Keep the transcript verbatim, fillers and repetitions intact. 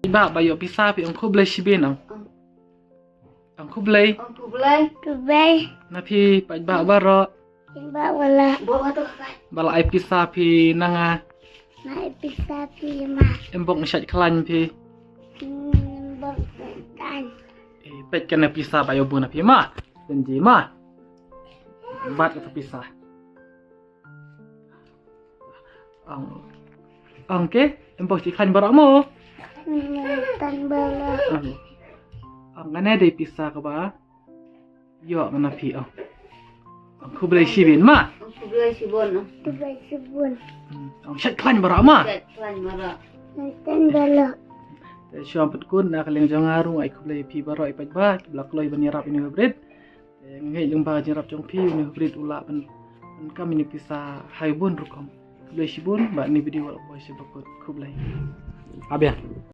Ba, ba ïoh pisa phi ong khublei shibun ong. Ong khublei. Ong khublei. Khublei. Na phi paidbah baroh. Paidbah baroh. Ba, ba to kai. Ba la ai pisa phi na nga. Ba la ai pisa phi ma. Em bok shait khlaiñ phi. Em bok shait khlaiñ. Eh, peit kane pisa ba ïoh bun na phi ma. Pynji ma. Bat kata pisa. Ong. Ong ke, em bok shait khlaiñ baroh mo. Tan baroh. Ong. Ong kane dei pisa kaba ïoh na phi ong. Ong khublei shibun ma. Ong khublei shibun ong. Khublei shibun. Hmm, ong shait khlaiñ baroh ma. Shait khlaiñ baroh. Tan baroh. Te shuwa pynkut na ka liang jong nga ruh ai khublei phi baroh i paidbah, ba la kloi ban ïarap ïa une u hybrid. Te nga ngeit lyngba ka jingïarap jong phi une u hybrid u lah ban, ban kam ïa une u pisa ha u bun rukom. Khublei shibun, bad une u video wat la poi sha bakut. Khublei. Abiang.